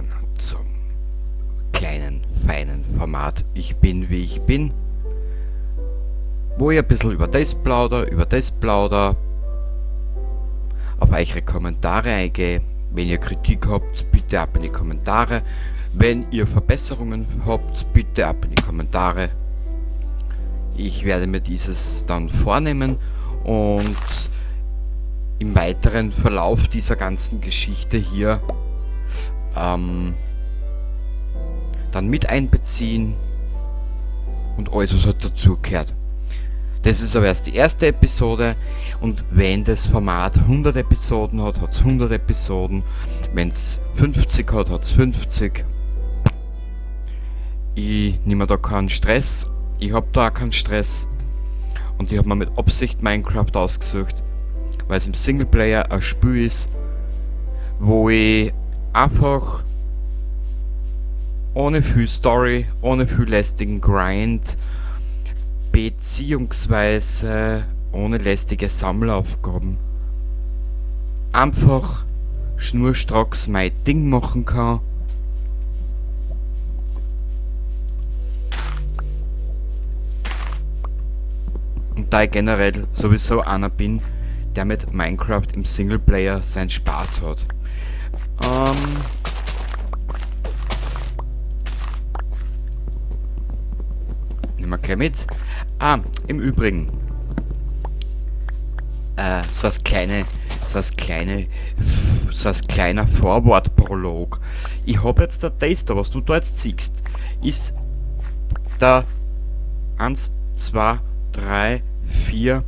dann zum kleinen, feinen Format Ich bin wie ich bin, wo ich ein bisschen über das plauder, auf eure Kommentare eingehe. Wenn ihr Kritik habt, bitte ab in die Kommentare. Wenn ihr Verbesserungen habt, bitte ab in die Kommentare. Ich werde mir dieses dann vornehmen und im weiteren Verlauf dieser ganzen Geschichte hier dann mit einbeziehen und alles, was halt dazugehört. Das ist aber erst die erste Episode und wenn das Format 100 Episoden hat, hat's 100 Episoden. Wenn's 50 hat, hat's 50. Ich nehme da keinen Stress. Ich hab da auch keinen Stress. Und ich hab mir mit Absicht Minecraft ausgesucht, weil es im Singleplayer ein Spiel ist, wo ich einfach ohne viel Story, ohne viel lästigen Grind, beziehungsweise ohne lästige Sammelaufgaben einfach schnurstracks mein Ding machen kann. Und da ich generell sowieso einer bin, der mit Minecraft im Singleplayer seinen Spaß hat. Nehmen wir gleich mit. Ah, im Übrigen. So als kleiner Vorwortprolog. Ich hab jetzt der Taster, was du da jetzt siehst, ist der 1, 2, 3, 4,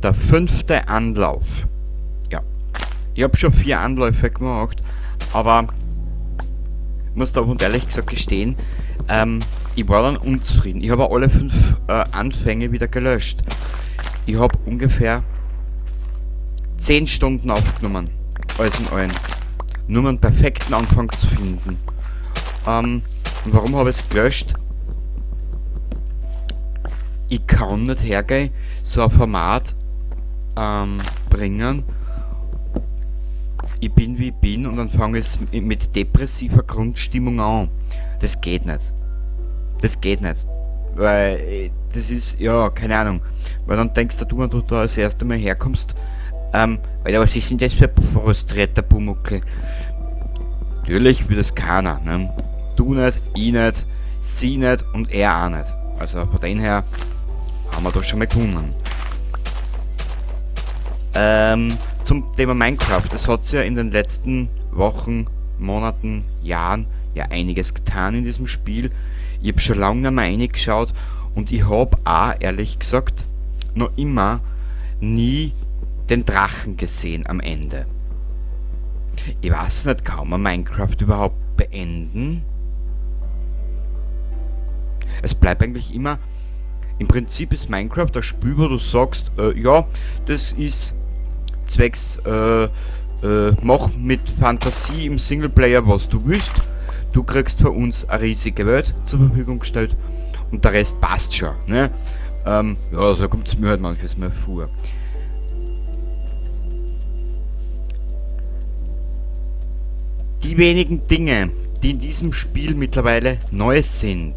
der 5. Anlauf. Ja. Ich hab schon 4 Anläufe gemacht, aber ich muss da und ehrlich gesagt gestehen, ich war dann unzufrieden. Ich habe alle 5 Anfänge wieder gelöscht. Ich hab ungefähr 10 Stunden aufgenommen. Alles in allem. Nur um einen perfekten Anfang zu finden. Und warum habe ich's gelöscht? Ich kann nicht hergehen, so ein Format bringen. Ich bin wie ich bin und dann fange ich mit depressiver Grundstimmung an. Das geht nicht. Das geht nicht. Weil das ist, ja, keine Ahnung. Weil dann denkst du, wenn du da das erste Mal herkommst, Alter, was ist denn das für ein frustrierter Pumuckl? Natürlich will das keiner, ne? Du nicht, ich nicht, sie nicht und er auch nicht. Also von dem her haben wir da schon mal gewonnen. Zum Thema Minecraft. Es hat sich ja in den letzten Wochen, Monaten, Jahren ja einiges getan in diesem Spiel. Ich hab schon lange nicht mehr reingeschaut und ich hab auch, ehrlich gesagt, noch immer nie den Drachen gesehen am Ende. Ich weiß nicht, kann man Minecraft überhaupt beenden? Es bleibt eigentlich immer... Im Prinzip ist Minecraft das Spiel, wo du sagst, ja, das ist zwecks mach mit Fantasie im Singleplayer, was du willst. Du kriegst von uns eine riesige Welt zur Verfügung gestellt und der Rest passt schon. Ne? Ja, so kommt's mir halt manches Mal vor. Die wenigen Dinge, die in diesem Spiel mittlerweile neu sind,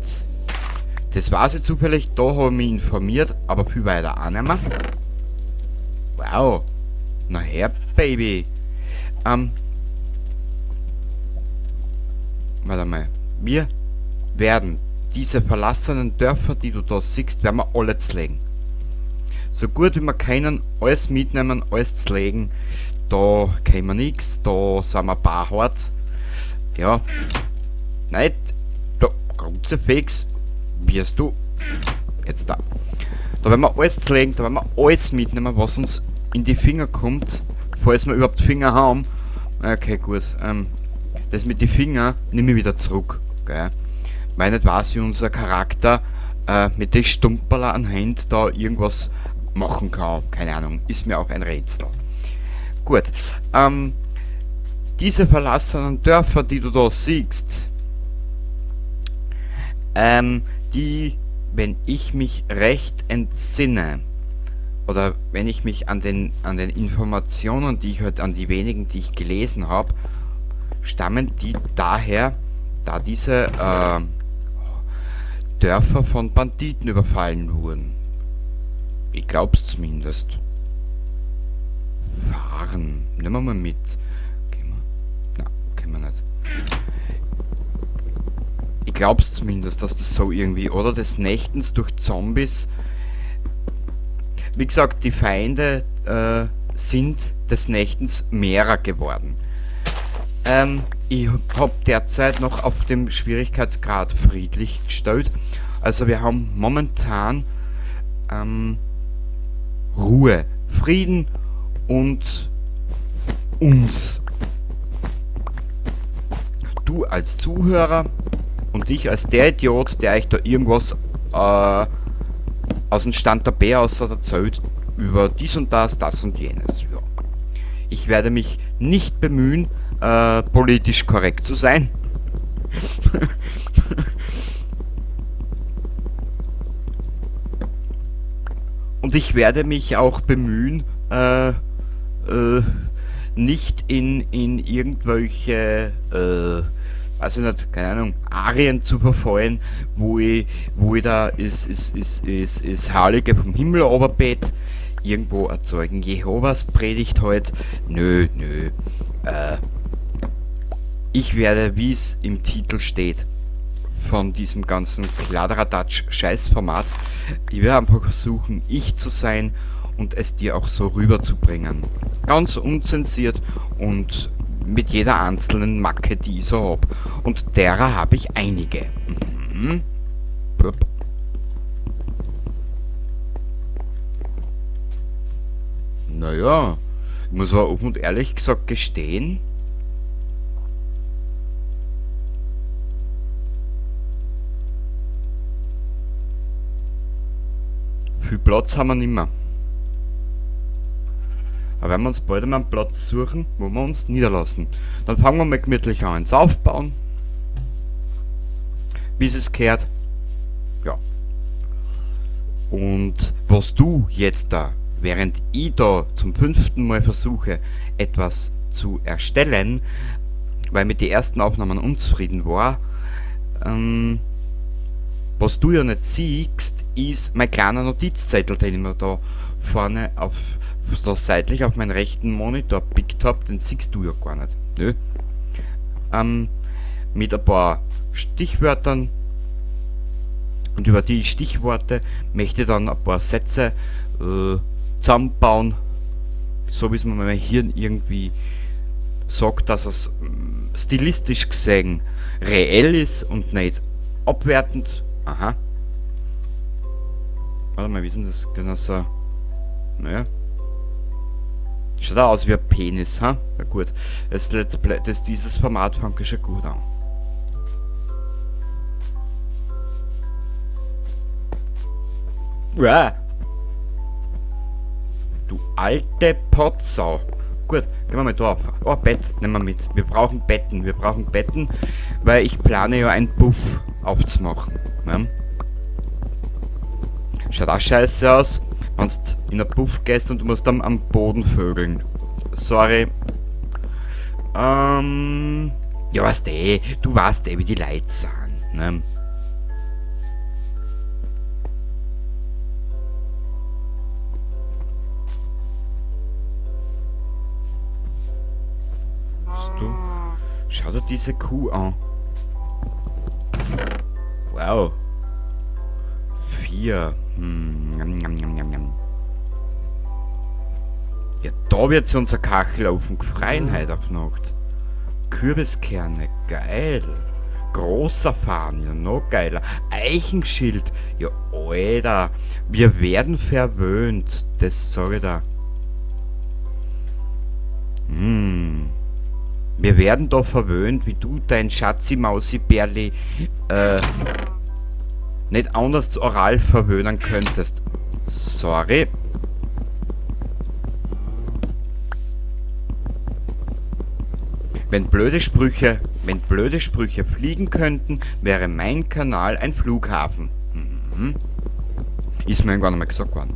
das weiß ich zufällig, da habe ich mich informiert, aber viel weiter auch nicht mehr. Wow. Na her, Baby. Warte mal. Wir werden diese verlassenen Dörfer, die du da siehst, werden wir alle zerlegen. So gut wie wir können, alles mitnehmen, alles zerlegen. Da können wir nix, da sind wir ein paar hart. Ja. Nein, da, Kruzifix, wirst du jetzt da. Da werden wir alles zerlegen, da werden wir alles mitnehmen, was uns in die Finger kommt, falls wir überhaupt Finger haben. Okay, gut. Das mit den Fingern nehme ich wieder zurück. Gell? Weil ich nicht weiß, wie unser Charakter mit den Stumperler an Hand da irgendwas machen kann. Keine Ahnung, ist mir auch ein Rätsel. Gut. Diese verlassenen Dörfer, die du da siehst, die, wenn ich mich recht entsinne, oder wenn ich mich an den Informationen, die ich halt, an die wenigen, die ich gelesen hab, stammen die daher, da diese Dörfer von Banditen überfallen wurden. Ich glaub's zumindest. Fahren. Nehmen wir mal mit. Können wir? Na, können wir nicht. Ich glaub's zumindest, dass das so irgendwie, oder des Nächtens durch Zombies. Wie gesagt, die Feinde sind des Nächtens mehrer geworden. Ich hab derzeit noch auf dem Schwierigkeitsgrad friedlich gestellt. Also wir haben momentan Ruhe, Frieden und uns. Du als Zuhörer und ich als der Idiot, der euch da irgendwas aus dem Stand der B aus erzählt über dies und das, das und jenes. Ja. Ich werde mich nicht bemühen, politisch korrekt zu sein. Und ich werde mich auch bemühen, nicht in irgendwelche, also nicht, keine Ahnung, Arien zu verfallen, wo ich da ist Heilige vom Himmel oberbett, irgendwo erzeugen Jehovas Predigt halt. Nö, nö. Ich werde, wie es im Titel steht, von diesem ganzen Kladderadatsch-Scheißformat, ich werde einfach versuchen, ich zu sein und es dir auch so rüberzubringen. Ganz unzensiert und mit jeder einzelnen Macke, die ich so hab. Und derer hab ich einige. Mhm. Blub. Naja, ich muss aber offen und ehrlich gesagt gestehen, viel Platz haben wir nimmer. Aber wenn wir uns bald einmal einen Platz suchen, wo wir uns niederlassen, dann fangen wir mal gemütlich an ins Aufbauen. Wie es gehört. Ja. Und was du jetzt da, während ich da zum 5. Mal versuche, etwas zu erstellen, weil mit den ersten Aufnahmen unzufrieden war, was du ja nicht siehst, ist mein kleiner Notizzettel, den ich mir da vorne auf, da seitlich auf meinen rechten Monitor gepickt hab, den siehst du ja gar nicht. Nö. Mit ein paar Stichwörtern, und über die Stichworte möchte ich dann ein paar Sätze zusammenbauen, so wie es mir mein Hirn irgendwie sagt, dass es stilistisch gesehen reell ist und nicht abwertend. Aha. Warte mal, wie ist denn das? Genau so. Naja. Schaut auch aus wie ein Penis, ha? Na gut. Das Let's Play, dieses Format fängt schon gut an. Uah. Du alte Potsau. Gut, gehen wir mal da auf. Oh, Bett nehmen wir mit. Wir brauchen Betten. Wir brauchen Betten, weil ich plane ja einen Puff aufzumachen. Ne? Schaut auch scheiße aus, wenn du in einen Puff gehst und du musst dann am Boden vögeln. Sorry. Ja, weißt eh, du weißt eh, wie die Leute sind. Ne? Du? Schau dir diese Kuh an. Wow. 4. Njam, njam, njam, njam, njam. Ja, da wird sich unser Kachelofen gefreien heute auf Nacht. Kürbiskerne, geil. Großer Farn, ja, noch geiler. Eichenschild, ja, Alter. Wir werden verwöhnt, das sag ich da. Wir werden da verwöhnt, wie du dein Schatzi-Mausi-Bärli nicht anders oral verwöhnen könntest. Sorry. Wenn blöde Sprüche fliegen könnten, wäre mein Kanal ein Flughafen. Mhm. Ist mir irgendwann einmal gesagt worden.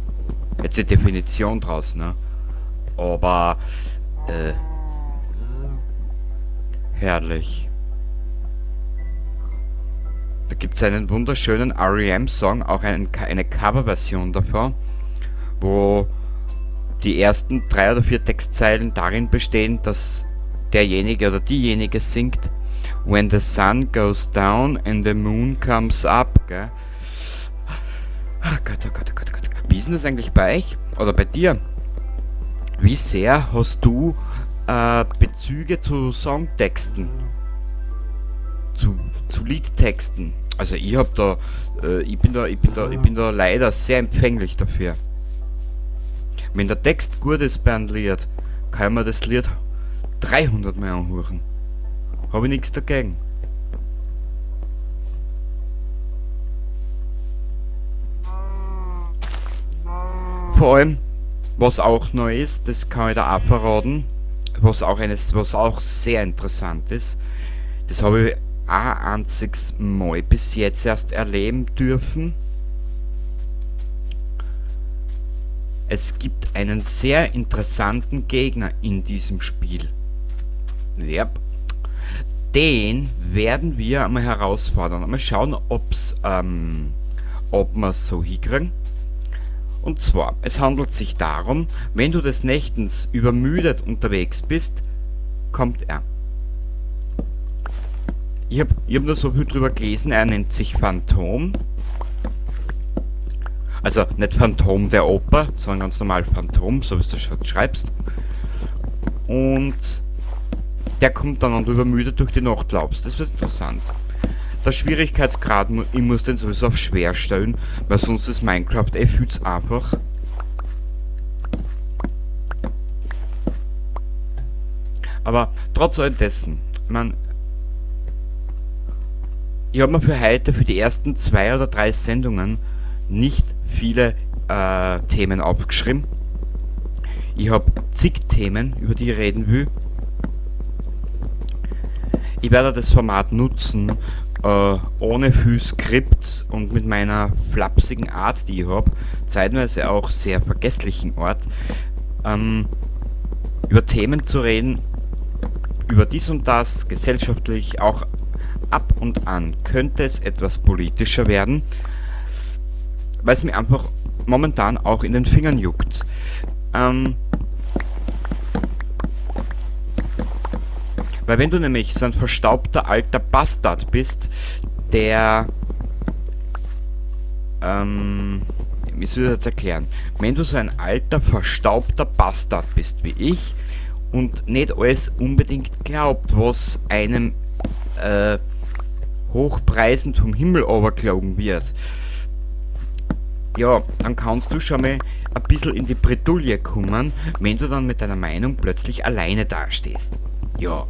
Jetzt die Definition draus, ne? Aber, Herrlich. Da gibt es einen wunderschönen R.E.M.-Song, auch eine Coverversion davon, wo die ersten 3 oder 4 Textzeilen darin bestehen, dass derjenige oder diejenige singt: When the sun goes down and the moon comes up. Gell? Oh Gott, oh Gott, oh Gott, oh Gott. Wie ist denn das eigentlich bei euch oder bei dir? Wie sehr hast du Bezüge zu Songtexten? Zu Liedtexten? Also ich hab da, ich bin da, ich bin da, ich bin da leider sehr empfänglich dafür. Wenn der Text gut ist bei einem Lied, kann man das Lied 300 Mal anhören. Hab ich nichts dagegen. Vor allem, was auch neu ist, das kann ich da auch verraten, was auch sehr interessant ist, das habe ich ein einziges Mal bis jetzt erst erleben dürfen. Es gibt einen sehr interessanten Gegner in diesem Spiel. Yep. Den werden wir einmal herausfordern. Mal schauen, ob wir's so hinkriegen. Und zwar, es handelt sich darum, wenn du des Nächtens übermüdet unterwegs bist, kommt er. Ich hab nur so viel drüber gelesen, er nennt sich Phantom. Also nicht Phantom der Oper, sondern ganz normal Phantom, so wie du das schon schreibst. Und der kommt dann und übermüdet durch die Nacht laufst. Das wird interessant. Der Schwierigkeitsgrad, ich muss den sowieso auf schwer stellen, weil sonst ist Minecraft eh viel zu einfach. Aber trotz all dessen, ich mein, ich hab mir für heute, für die ersten 2 oder 3 Sendungen, nicht viele Themen aufgeschrieben. Ich hab zig Themen, über die ich reden will. Ich werde das Format nutzen, ohne viel Skript und mit meiner flapsigen Art, die ich hab, zeitweise auch sehr vergesslichen Art, über Themen zu reden, über dies und das, gesellschaftlich, auch ab und an könnte es etwas politischer werden, weil es mir einfach momentan auch in den Fingern juckt. Weil wenn du nämlich so ein verstaubter alter Bastard bist, der, wie soll ich das jetzt erklären? Wenn du so ein alter, verstaubter Bastard bist wie ich und nicht alles unbedingt glaubt, was einem hochpreisend vom Himmel runtergelogen wird, ja, dann kannst du schon mal ein bisschen in die Bredouille kommen, wenn du dann mit deiner Meinung plötzlich alleine dastehst. Ja.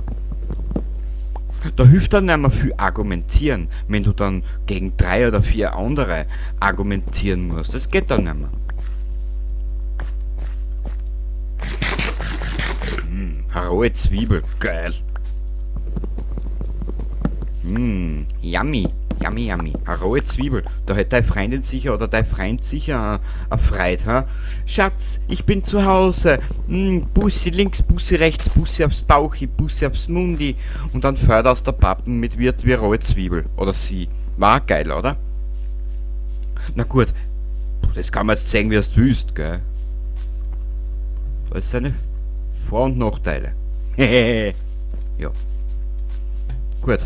Da hilft dann nicht mehr viel argumentieren, wenn du dann gegen 3 oder 4 andere argumentieren musst. Das geht dann nicht mehr. Rohe Zwiebel, geil. Yummy, yummy, yummy. Eine rohe Zwiebel. Da hätte deine Freundin sicher oder dein Freund sicher erfreut, ha? Schatz, ich bin zu Hause. Bussi links, Bussi rechts, Bussi aufs Bauchi, Bussi aufs Mundi. Und dann fährt aus der Pappen mit wird wie rohe Zwiebel. Oder sie. War geil, oder? Na gut, das kann man jetzt sehen, wie du willst, gell? Das ist seine Vor- und Nachteile. Ja. Gut.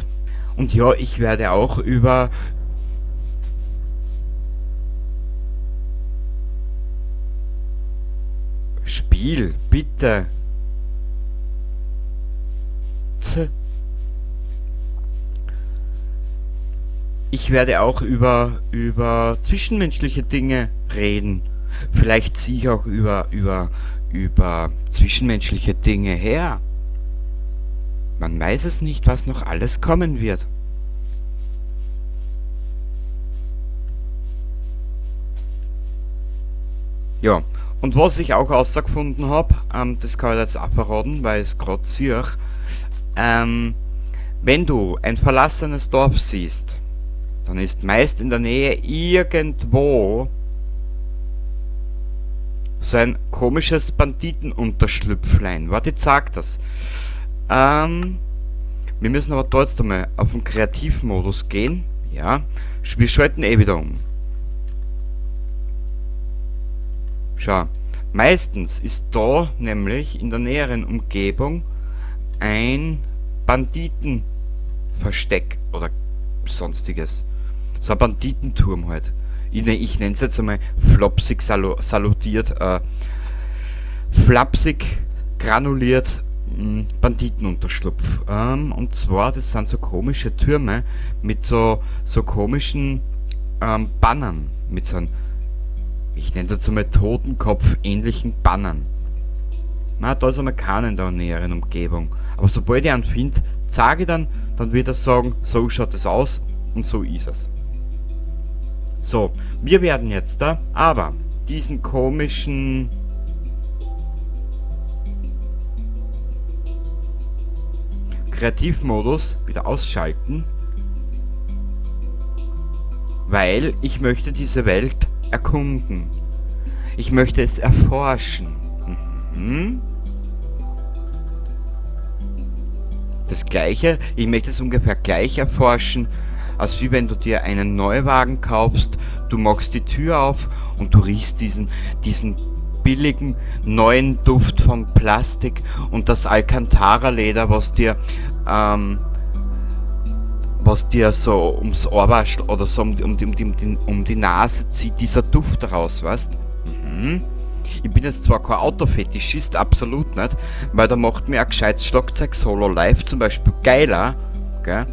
Und ja, ich werde auch über Spiel, bitte. T. Ich werde auch über zwischenmenschliche Dinge reden. Vielleicht ziehe ich auch über zwischenmenschliche Dinge her. Man weiß es nicht, was noch alles kommen wird. Ja, und was ich auch rausgefunden hab, das kann ich jetzt auch verraten, weil ich's grad sehe, wenn du ein verlassenes Dorf siehst, dann ist meist in der Nähe irgendwo so ein komisches Banditenunterschlüpflein. Warte, ich zeig das. Wir müssen aber trotzdem mal auf den Kreativmodus gehen. Ja, wir schalten eh wieder um. Schau, meistens ist da nämlich in der näheren Umgebung ein Banditenversteck oder sonstiges. So ein Banditenturm halt. Ich nenn's jetzt einmal flopsig salutiert, flapsig granuliert, Banditenunterschlupf. Und zwar, das sind so komische Türme mit so komischen Bannern. Mit so einem, ich nenn's jetzt einmal Totenkopf-ähnlichen Bannern. Na, da ist einmal keiner in der näheren Umgebung. Aber sobald ich einen find, zeige ich dann, dann wird er sagen, so schaut es aus und so ist es. So, wir werden jetzt da aber diesen komischen Kreativmodus wieder ausschalten, weil ich möchte diese Welt erkunden. Ich möchte es erforschen. Das gleiche, ich möchte es ungefähr gleich erforschen, als wie wenn du dir einen Neuwagen kaufst, du machst die Tür auf und du riechst diesen billigen neuen Duft von Plastik und das Alcantara-Leder, was dir so ums Ohr wascht oder so um die Nase zieht, dieser Duft raus, weißt? Ich bin jetzt zwar kein Autofetischist, absolut nicht, weil da macht mir ein gescheites Schlagzeug-Solo live zum Beispiel geiler, gell?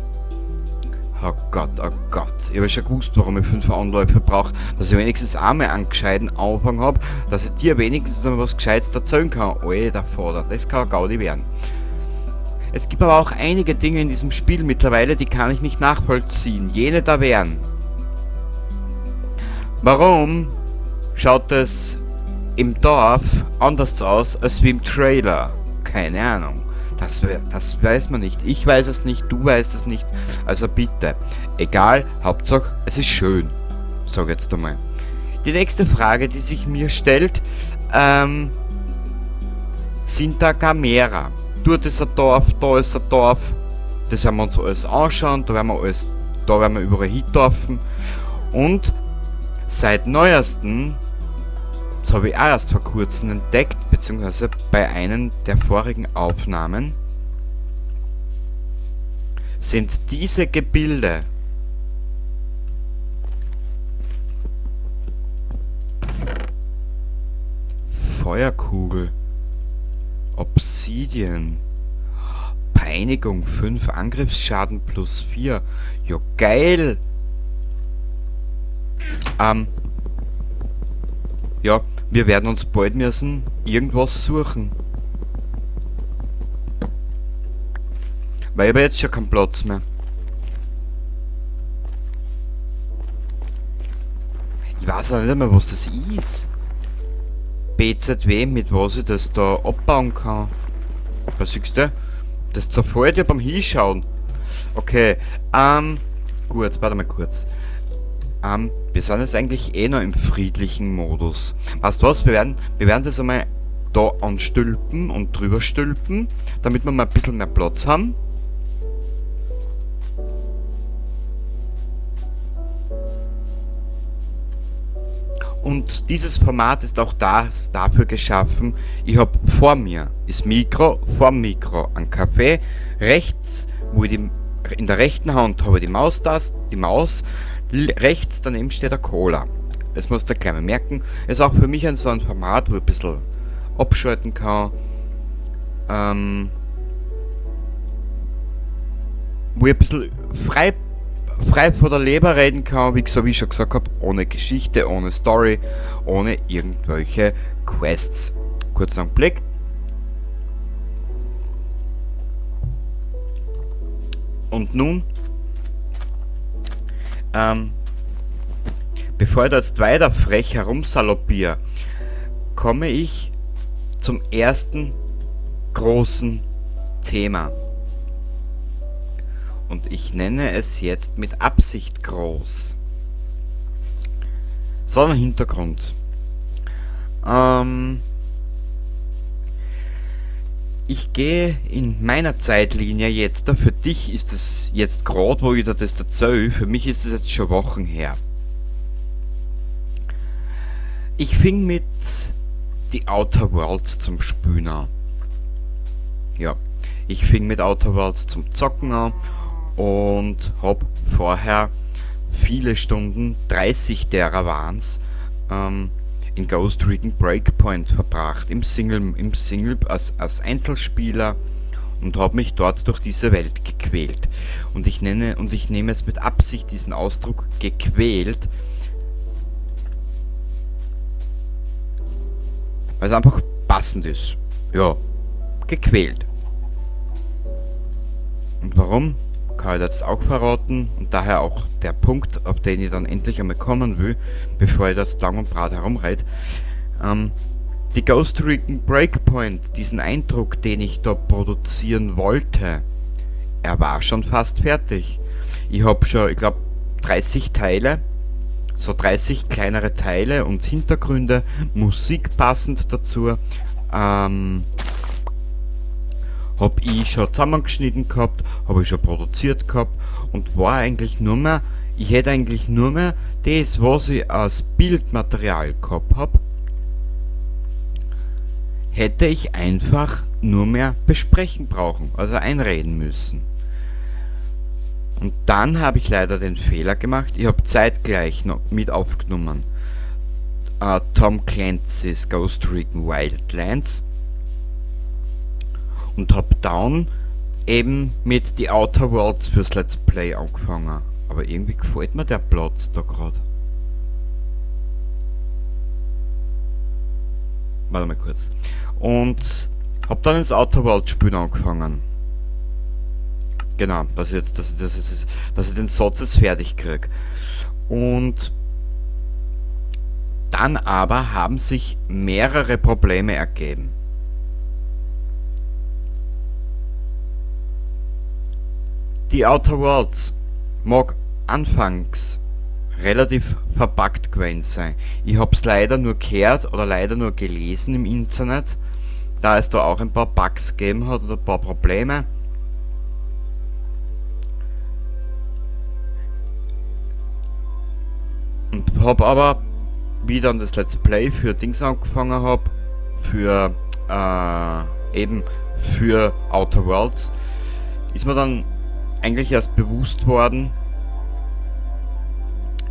Oh Gott, oh Gott. Ich hab ja schon gewusst, warum ich 5 Anläufe brauch, dass ich wenigstens einmal einen gescheiten Anfang hab, dass ich dir wenigstens einmal was Gescheites erzählen kann. Alter Vater, das kann eine Gaudi werden. Es gibt aber auch einige Dinge in diesem Spiel mittlerweile, die kann ich nicht nachvollziehen. Jene da wären. Warum schaut es im Dorf anders aus als wie im Trailer? Keine Ahnung. Das weiß man nicht. Ich weiß es nicht, du weißt es nicht. Also bitte. Egal, Hauptsache es ist schön. Sag jetzt einmal. Die nächste Frage, die sich mir stellt, sind da Gamera. Dort ist ein Dorf, da ist ein Dorf. Das werden wir uns alles anschauen, da werden wir alles, da werden wir überall hin dürfen. Und seit neuestem, das habe ich auch erst vor kurzem entdeckt, beziehungsweise bei einem der vorigen Aufnahmen, sind diese Gebilde Feuerkugel, Obsidian, Peinigung 5, Angriffsschaden plus 4. Jo, geil! Ja, wir werden uns bald müssen irgendwas suchen. Weil ich hab jetzt schon keinen Platz mehr. Ich weiß auch nicht einmal, was das ist. BZW, mit was ich das da abbauen kann. Was siehst du? Das zerfällt ja beim Hinschauen. Okay, gut, warte mal kurz. Wir sind jetzt eigentlich eh noch im friedlichen Modus. Weißt du was, wir werden das einmal da anstülpen und drüber stülpen, damit wir mal ein bisschen mehr Platz haben. Und dieses Format ist auch dafür geschaffen. Ich hab vor mir das Mikro, vor dem Mikro ein Kaffee, rechts, wo ich die, in der rechten Hand habe ich die Maustaste, die Maus, rechts daneben steht der Cola. Das musst du gleich mal merken. Ist auch für mich so ein Format, wo ich ein bisschen abschalten kann. Wo ich ein bisschen frei vor der Leber reden kann, wie ich schon gesagt hab, ohne Geschichte, ohne Story, ohne irgendwelche Quests. Kurzer Blick. Und nun, bevor ich da jetzt weiter frech herumsaloppiere, komme ich zum ersten großen Thema. Und ich nenne es jetzt mit Absicht groß. So ein Hintergrund. Ich gehe in meiner Zeitlinie jetzt, für dich ist es jetzt gerade, wo ich dir das erzähle, für mich ist es jetzt schon Wochen her. Ich fing mit The Outer Worlds zum Spielen an. Ja, ich fing mit Outer Worlds zum Zocken an und hab vorher viele Stunden, 30 derer waren's, in Ghost Recon Breakpoint verbracht, im Single als Einzelspieler und habe mich dort durch diese Welt gequält. Und ich nehme es mit Absicht diesen Ausdruck gequält, weil es einfach passend ist. Ja, gequält. Und warum? Kann ich das auch verraten und daher auch der Punkt, auf den ich dann endlich einmal kommen will, bevor ich das lang und breit herumrede. Die Ghost Recon Breakpoint, diesen Eindruck, den ich da produzieren wollte, er war schon fast fertig. Ich hab schon, ich glaub, 30 Teile, so 30 kleinere Teile und Hintergründe, Musik passend dazu, hab ich schon zusammengeschnitten gehabt, hab ich schon produziert gehabt und war eigentlich nur mehr, ich hätte eigentlich nur mehr das, was ich als Bildmaterial gehabt hab, hätte ich einfach nur mehr besprechen brauchen, also einreden müssen. Und dann habe ich leider den Fehler gemacht, ich hab zeitgleich noch mit aufgenommen Tom Clancy's Ghost Recon Wildlands und hab dann eben mit The Outer Worlds fürs Let's Play angefangen. Aber irgendwie gefällt mir der Platz da grad. Warte mal kurz. Und hab dann ins Outer Worlds Spielen angefangen. Genau, dass ich jetzt, dass, dass, dass, dass ich den Satz jetzt fertig krieg. Und dann aber haben sich mehrere Probleme ergeben. Die Outer Worlds mag anfangs relativ verbuggt gewesen sein. Ich hab's leider nur gehört oder leider nur gelesen im Internet, da es da auch ein paar Bugs gegeben hat oder ein paar Probleme. Und hab aber, wie ich dann das Let's Play für Dings angefangen hab, für eben für Outer Worlds, ist mir dann eigentlich erst bewusst worden,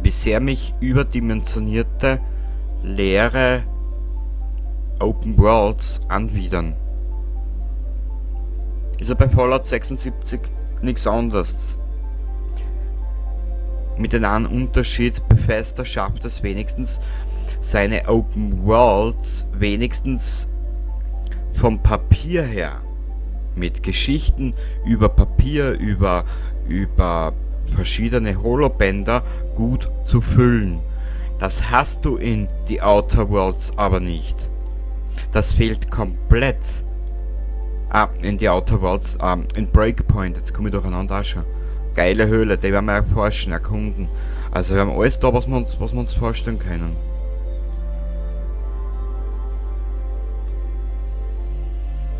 wie sehr mich überdimensionierte, leere Open Worlds anwidern. Ist ja bei Fallout 76 nichts anderes. Mit dem einen Unterschied, Bethesda schafft es wenigstens, seine Open Worlds wenigstens vom Papier her, mit Geschichten über Papier, über verschiedene Holobänder gut zu füllen. Das hast du in The Outer Worlds aber nicht. Das fehlt komplett. Ah, in The Outer Worlds, in Breakpoint, jetzt komme ich durcheinander auch schon. Geile Höhle, die werden wir erforschen, erkunden. Also wir haben alles da, was wir uns vorstellen können.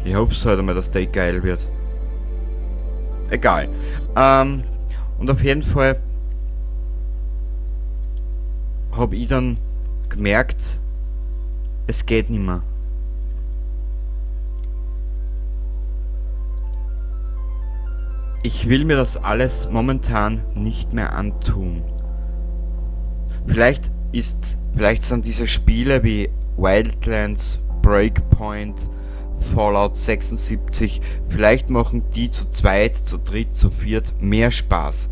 Ich hoffe es halt einmal, dass der geil wird. Egal. Und auf jeden Fall hab ich dann gemerkt, es geht nimmer. Ich will mir das alles momentan nicht mehr antun. Vielleicht sind diese Spiele wie Wildlands, Breakpoint, Fallout 76, vielleicht machen die zu zweit, zu dritt, zu viert mehr Spaß.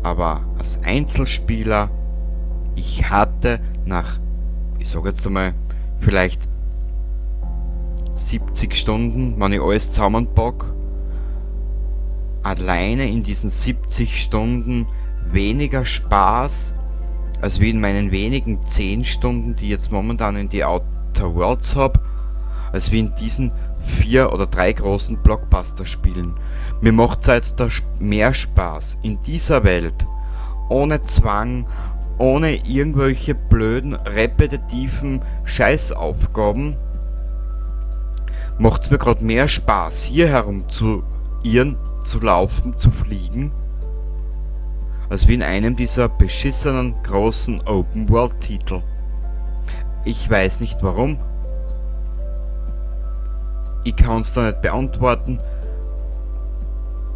Aber als Einzelspieler, ich hatte nach, ich sag jetzt einmal, vielleicht 70 Stunden, wenn ich alles zusammenpack, alleine in diesen 70 Stunden weniger Spaß, als wie in meinen wenigen 10 Stunden, die ich jetzt momentan in die Outer Worlds hab, als wie in diesen 4 oder 3 großen Blockbuster-Spielen. Mir macht's jetzt da mehr Spaß in dieser Welt, ohne Zwang, ohne irgendwelche blöden, repetitiven Scheißaufgaben. Macht es mir gerade mehr Spaß, hier herum zu irren, zu laufen, zu fliegen, als wie in einem dieser beschissenen großen Open-World-Titel. Ich weiß nicht warum. Ich kann es da nicht beantworten.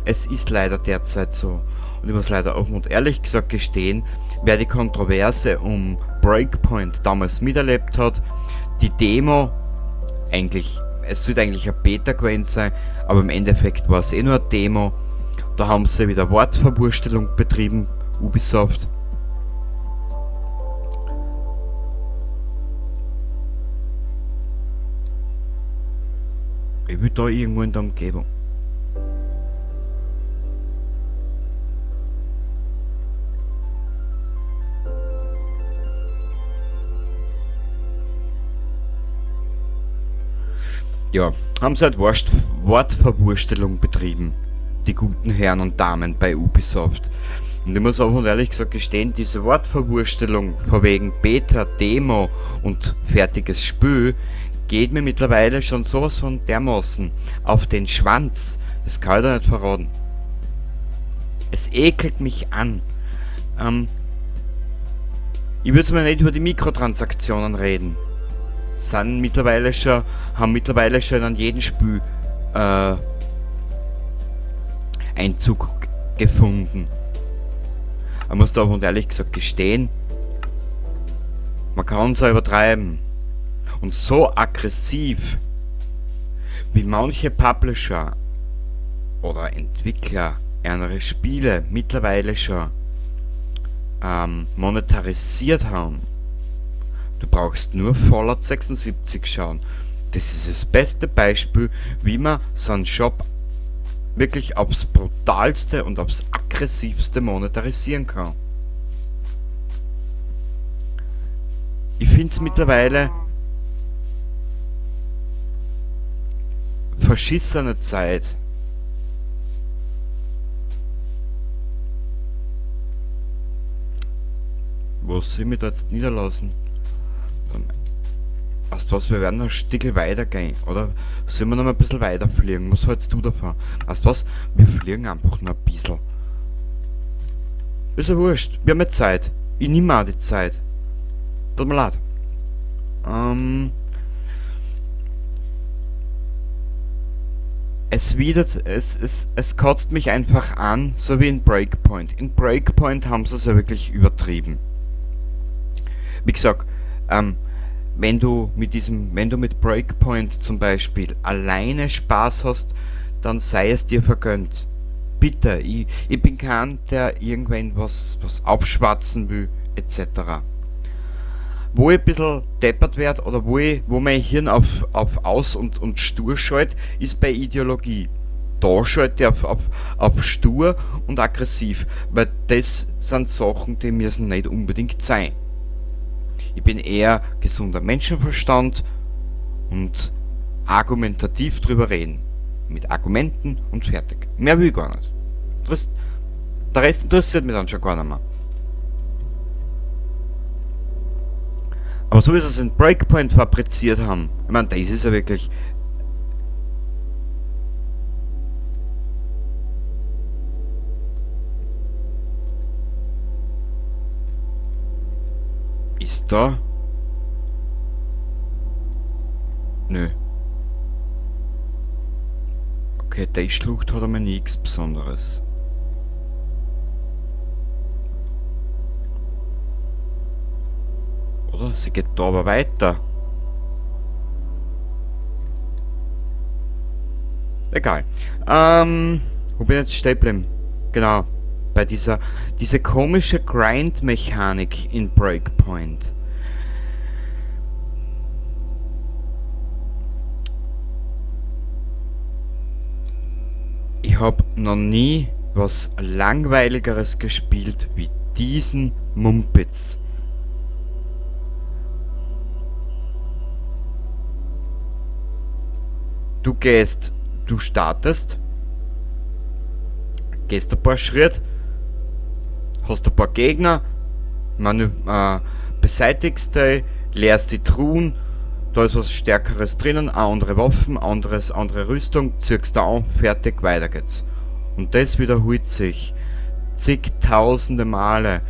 Es ist leider derzeit so. Und ich muss leider offen und ehrlich gesagt gestehen, wer die Kontroverse um Breakpoint damals miterlebt hat, die Demo, eigentlich, es sollte eigentlich ein Beta gewesen sein, aber im Endeffekt war es eh nur eine Demo. Da haben sie wieder Wortverwurstelung betrieben, Ubisoft. Ich will da irgendwo in der Umgebung. Ja, haben sie halt Wortverwurstelung betrieben, die guten Herren und Damen bei Ubisoft. Und ich muss auch ehrlich gesagt gestehen, diese Wortverwurstelung von wegen Beta, Demo und fertiges Spiel geht mir mittlerweile schon sowas von dermaßen auf den Schwanz. Das kann ich da nicht verraten. Es ekelt mich an. Ich würde jetzt mal nicht über die Mikrotransaktionen reden. Sind mittlerweile schon, haben mittlerweile schon an jedem Spiel Einzug gefunden. Man muss da auch ehrlich gesagt gestehen, man kann es auch übertreiben. Und so aggressiv wie manche Publisher oder Entwickler ihre Spiele mittlerweile schon monetarisiert haben. Du brauchst nur Fallout 76 schauen. Das ist das beste Beispiel, wie man so einen Shop wirklich aufs brutalste und aufs aggressivste monetarisieren kann. Ich find's mittlerweile verschissene Zeit. Wo soll ich mich da jetzt niederlassen? Weißt du was, wir werden noch ein Stück weitergehen, oder? Sollen wir noch mal ein bisschen weiter fliegen? Was hältst du davon? Weißt du was, wir fliegen einfach noch ein bisschen. Ist ja wurscht, wir haben ja Zeit. Ich nehme auch die Zeit. Tut mir leid. Es kotzt mich einfach an, so wie in Breakpoint. In Breakpoint haben sie es ja wirklich übertrieben. Wie gesagt, wenn du mit diesem, wenn du mit Breakpoint zum Beispiel alleine Spaß hast, dann sei es dir vergönnt. Bitte, ich bin kein, der irgendwann was aufschwatzen will, et cetera. Wo ich ein bisschen deppert werd oder wo mein Hirn auf aus und stur schalt, ist bei Ideologie. Da schalt ich auf stur und aggressiv, weil das sind Sachen, die müssen nicht unbedingt sein. Ich bin eher gesunder Menschenverstand und argumentativ drüber reden. Mit Argumenten und fertig. Mehr will ich gar nicht. Der Rest interessiert mich dann schon gar nicht mehr. Aber so wie sie es in Breakpoint fabriziert haben, ich meine, das ist ja wirklich... Ist da? Nö. Okay, die Schlucht hat aber nichts Besonderes. Oder? Sie geht da aber weiter. Egal. Wo bin ich jetzt stehen geblieben? Genau. Bei dieser komische Grind-Mechanik in Breakpoint. Ich hab noch nie was Langweiligeres gespielt wie diesen Mumpitz. Du startest, gehst ein paar Schritte, hast ein paar Gegner, beseitigst die, leerst die Truhen, Da ist was Stärkeres drinnen, andere Waffen, andere Rüstung, ziehst du an, fertig, weiter geht's. Und das wiederholt sich zigtausende Male,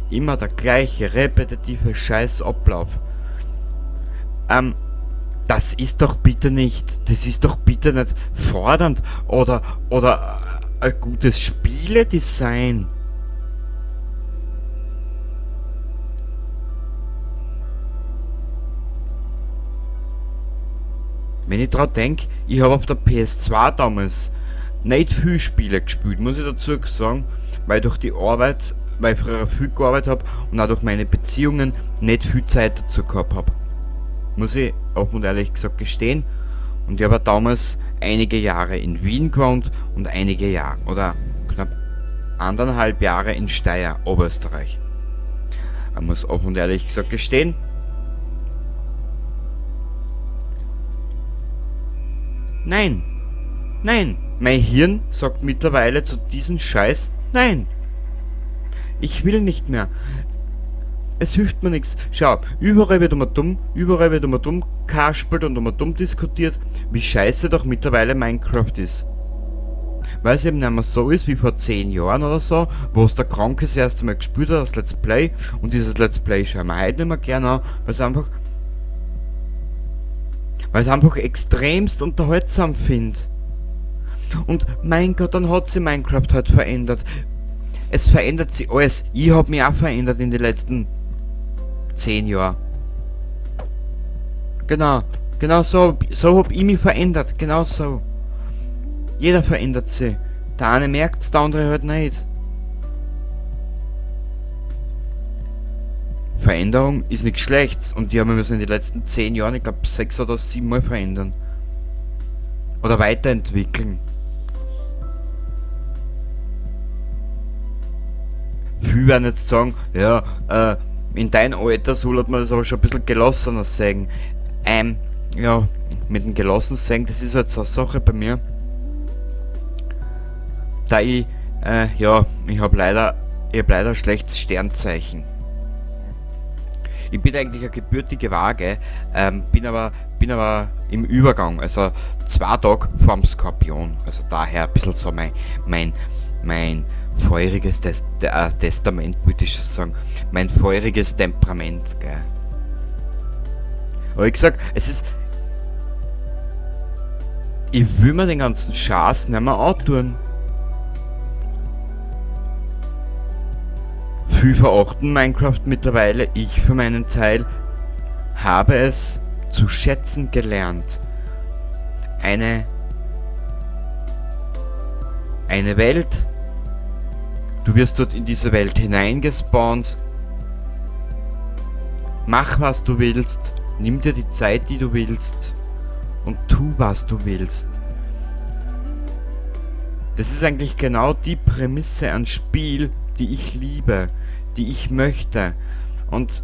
immer der gleiche repetitive Scheißablauf. Das ist doch bitte nicht, fordernd oder ein gutes Spieledesign. Wenn ich dran denke, ich habe auf der PS2 damals nicht viel Spiele gespielt, muss ich dazu sagen, weil durch die Arbeit, weil ich früher viel gearbeitet habe und auch durch meine Beziehungen nicht viel Zeit dazu gehabt habe. Muss ich offen und ehrlich gesagt gestehen. Und ich habe damals einige Jahre in Wien gewohnt und einige Jahre, oder knapp 1,5 Jahre in Steyr, Oberösterreich. Ich muss offen und ehrlich gesagt gestehen, nein, nein, mein Hirn sagt mittlerweile zu diesem Scheiß, nein, ich will nicht mehr. Es hilft mir nichts. Schau, überall wird immer dumm, kaspelt und immer dumm diskutiert, wie scheiße doch mittlerweile Minecraft ist. Weil es eben nicht mehr so ist wie vor 10 Jahren oder so, wo es der Kranke das erste Mal gespielt hat, das Let's Play, und dieses Let's Play schauen wir heute nicht mehr gerne an, weil es einfach extremst unterhaltsam finde. Und mein Gott, dann hat sich Minecraft halt verändert. Es verändert sich alles. Ich hab mich auch verändert in den letzten 10 Jahren. Genau, genau so, so hab ich mich verändert. Genau so. Jeder verändert sich. Der eine merkt's, der andere halt nicht. Veränderung ist nichts Schlechtes und die haben wir müssen in den letzten 10 Jahren, ich glaub, 6 oder 7 Mal verändern. Oder weiterentwickeln. Viele werden jetzt sagen, ja, in dein Alter soll man das aber schon ein bisschen gelassener sehen. Ja, mit dem gelassen sehen, das ist halt so eine Sache bei mir. Da ich, ja, ich hab leider ein schlechtes Sternzeichen. Ich bin eigentlich eine gebürtige Waage, bin aber im Übergang, also 2 Tage vorm Skorpion. Also daher ein bisschen so mein feuriges Testament, würde ich schon sagen. Mein feuriges Temperament, gell. Aber ich gesagt, es ist... Ich will mir den ganzen Schaß nicht mehr antun. Viel verachten Minecraft mittlerweile, ich für meinen Teil habe es zu schätzen gelernt. Eine Welt, du wirst dort in diese Welt hineingespawnt, mach was du willst, nimm dir die Zeit, die du willst und tu was du willst. Das ist eigentlich genau die Prämisse an Spiel, die ich liebe, die ich möchte. Und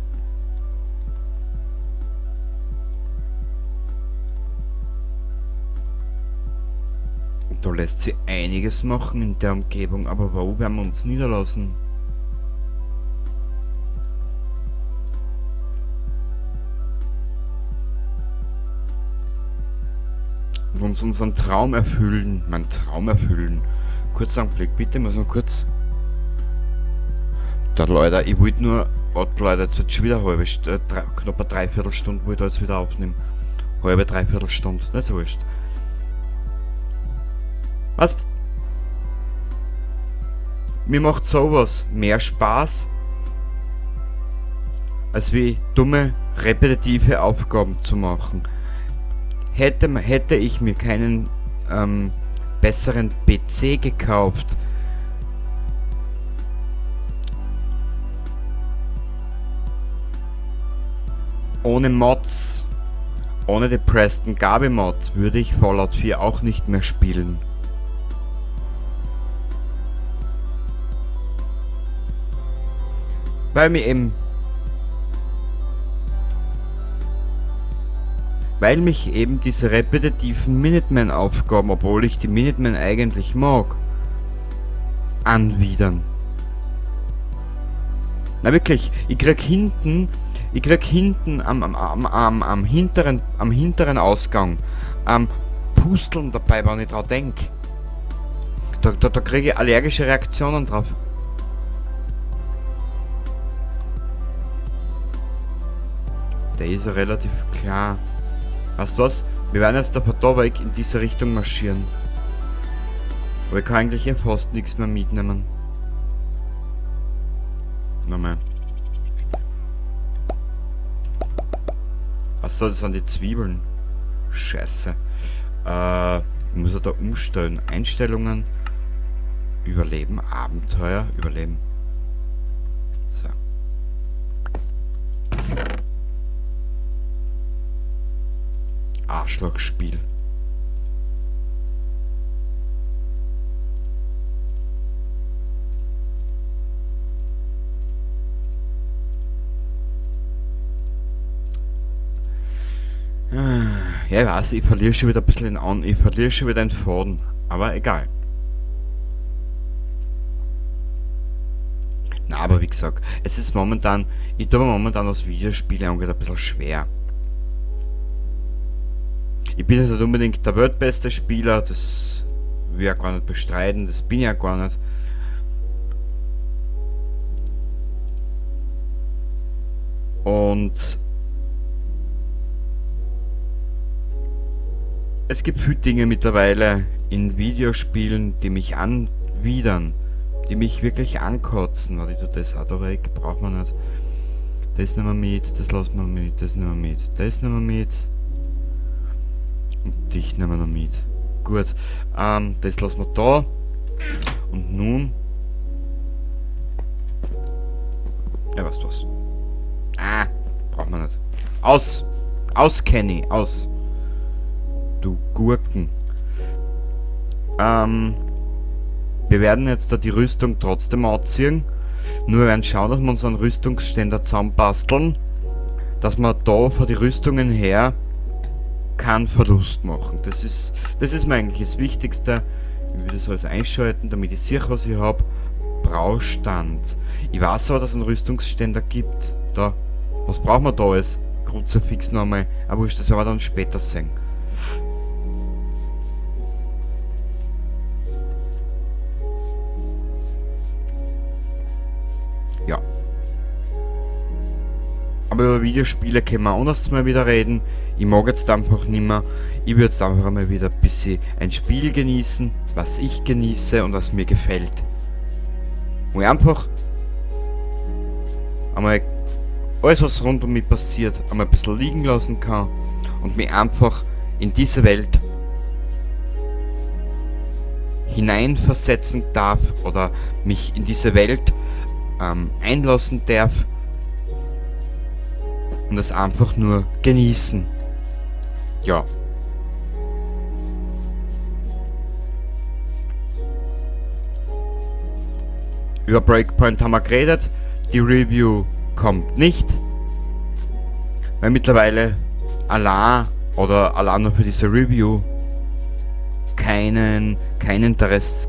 da lässt sich einiges machen in der Umgebung, aber wo werden wir uns niederlassen? Und uns unseren Traum erfüllen. Mein Traum erfüllen. Kurz einen Blick, bitte, muss man kurz... Da Leute, ich wollte nur... Oh, Leute, jetzt wird schon wieder halbe, knapp eine Dreiviertelstunde, wo ich da jetzt wieder aufnehme. Halbe, Dreiviertelstunde, das ist wurscht. Was? Mir macht sowas mehr Spaß, als wie dumme, repetitive Aufgaben zu machen. Hätte ich mir keinen besseren PC gekauft, ohne Mods, ohne die Preston Garvey Mod, würde ich Fallout 4 auch nicht mehr spielen. Weil mich eben diese repetitiven Minuteman-Aufgaben, obwohl ich die Minutemen eigentlich mag, anwidern. Na wirklich, ich krieg hinten Ich krieg hinten am hinteren Ausgang Pusteln dabei, wenn ich dran denk. Da kriege ich allergische Reaktionen drauf. Der ist ja relativ klar. Weißt du was? Wir werden jetzt da von da weg in diese Richtung marschieren. Aber ich kann eigentlich eh fast nichts mehr mitnehmen. Nochmal. Achso, das waren die Zwiebeln. Scheiße. Ich muss ja da umstellen. Einstellungen. Überleben, Abenteuer, Überleben. So. Arschlochspiel. Ja, ich weiß, ich verliere schon wieder ein bisschen den An, ich verliere schon wieder den Faden, aber egal. Na, aber wie gesagt, es ist momentan, ich tue mir momentan das Videospiele angeht ein bisschen schwer. Ich bin jetzt nicht unbedingt der weltbeste Spieler, das will ich ja gar nicht bestreiten, das bin ich ja gar nicht. Und es gibt viele Dinge mittlerweile in Videospielen, die mich anwidern, die mich wirklich ankotzen. Warte, ich tue das auch da weg, braucht man nicht. Das nehmen wir mit, das lassen wir mit, das nehmen wir mit, das nehmen wir mit. Und dich nehmen wir noch mit. Gut, das lassen wir da. Und nun... Ja, weißt du was? Ah, braucht man nicht. Aus! Aus, Kenny, aus! Du Gurken. Wir werden jetzt da die Rüstung trotzdem anziehen. Nur wir werden schauen, dass wir uns einen Rüstungsständer zusammenbasteln. Dass wir da von die Rüstungen her keinen Verlust machen. Das ist mir eigentlich das Wichtigste. Ich will das alles einschalten, damit ich sehe, was ich hab. Braustand. Ich weiß aber, dass es einen Rüstungsständer gibt. Da. Was brauchen wir da alles? Kruzifix nochmal. Aber wurscht, das werden wir dann später sehen. Ja. Aber über Videospiele können wir auch noch mal wieder reden. Ich mag jetzt einfach nimmer. Ich würd jetzt einfach mal wieder ein bisschen ein Spiel genießen, was ich genieße und was mir gefällt. Wo ich einfach einmal alles, was rund um mich passiert, einmal ein bisschen liegen lassen kann und mich einfach in diese Welt hineinversetzen darf oder mich in diese Welt einlassen darf und das einfach nur genießen. Ja. Über Breakpoint haben wir geredet. Die Review kommt nicht, weil mittlerweile allein oder allein nur für diese Review kein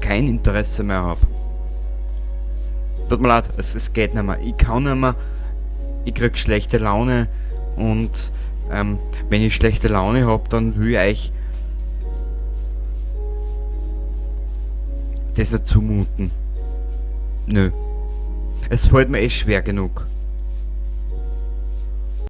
Interesse mehr hab. Tut mir leid, es geht nicht mehr. Ich kann nicht mehr, ich krieg schlechte Laune und wenn ich schlechte Laune hab, dann will ich euch das nicht zumuten. Nö. Es fällt mir eh schwer genug.